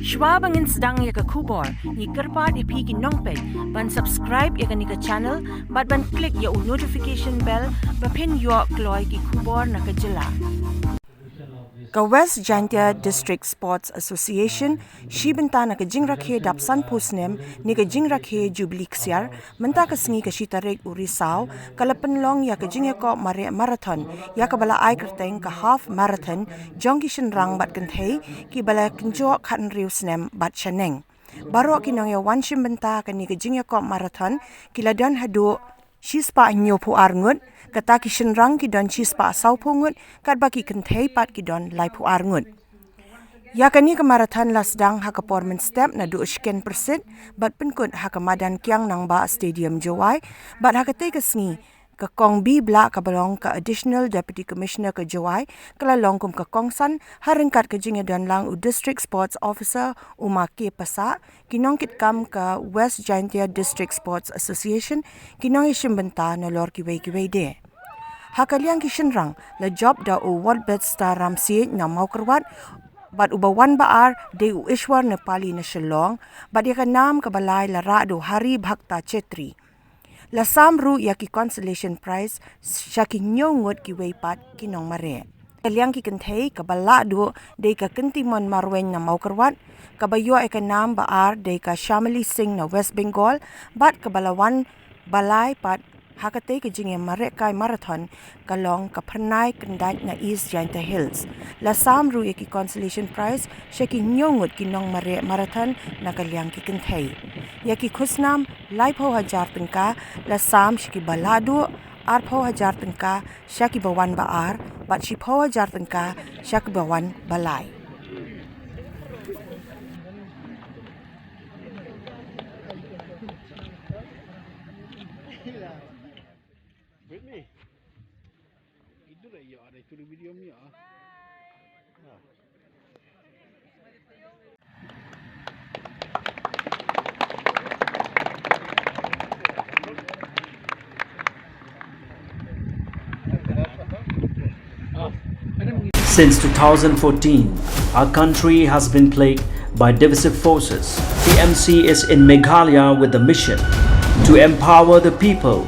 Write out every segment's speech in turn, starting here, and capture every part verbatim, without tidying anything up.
Shuwa ba ngin sdang ïa ka khubor, ngi kyrpad ïa phi ki nongpeit ban subscribe ïa kane ka channel bad ban click ïa u notification bell ba phin ïoh kloi ki khubor na ka jylla. Ka West Jaintia District Sports Association shi bynta na ka jingrakhe dap sanphew snem ne ka jingrakhe Jubilee Ksiar, mynta ka sngi ka shi tarik u Risaw, ka la pynlong ïa ka jingïakop mareh marathon, ïa kaba la ai kyrteng ka half marathon, jong ki shynrang bad kynthei kiba la kynjoh khathynriew snem bad shaneng. Baroh ki nongïawan shim bynta kane ka jingïakop marathon ki la don haduh shispah hynñiewphew ar ngut, kata ki shynrang ki don shispah sawphew ngut, katba ki kynthei pat ki don laiphew ar ngut. Ïa kane ka marathon la sdang ha ka por mynstep naduh shken pyrshit bad pynkut ha ka madan Kiang Nangbah Stadium, Jowai, bad ha katei ka sngi ka Kong B. Blah kaba long ka Additional Deputy Commissioner ka Jowai ka la long kum ka kongsan ha ryngkat ka jingïadonlang u District Sports Officer u Ma K. Passah, ki nongkitkam ka West Jaintia District Sports Association, ki nongïashim bynta nalor kiwei kiwei de. Ha ka liang ki shynrang la jop da u Wardbirdstar Ramsiej na Mawkyrwat, bad uba wan ba ar dei u Ishwar Nepali na Shillong, bad ïa ka nam kaba lai la rah da u Hari Bhakta Chetri. La sam ruh ïa ki consolation prize sha ki hynñiew ngut kiwei pat ki nongmareh. Ka liang ki kynthei kaba lah duh dei ka Kyntimon Marwein na Mawkyrwat, kaba ïoh ïa ka nam ba ar dei ka Shamali Singh na West Bengal, bad kaba la wan ba lai pat ha katei ka jingïamareh kai marathon ka long ka Phyrnai Kyndait na East Jaintia Hills. La sam ruh ïa ki consolation prize sha ki hynñiew ngut ki nongmareh marathon na ka liang ki kynthei. Ïa ki khusnam laiphew hajar tyngka la sam sha kiba lah duh, arphew hajar tyngka sha kiba wan ba ar, bad shiphew hajar tyngka sha kiba wan ba lai. Since two thousand fourteen, our country has been plagued by divisive forces. T M C is in Meghalaya with the mission to empower the people,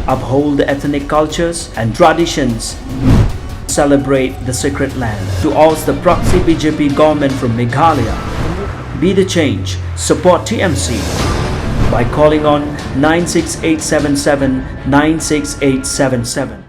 uphold the ethnic cultures and traditions, celebrate the sacred land. To oust the proxy B J P government from Meghalaya, be the change, support T M C by calling on nine six eight seven seven nine six eight seven seven.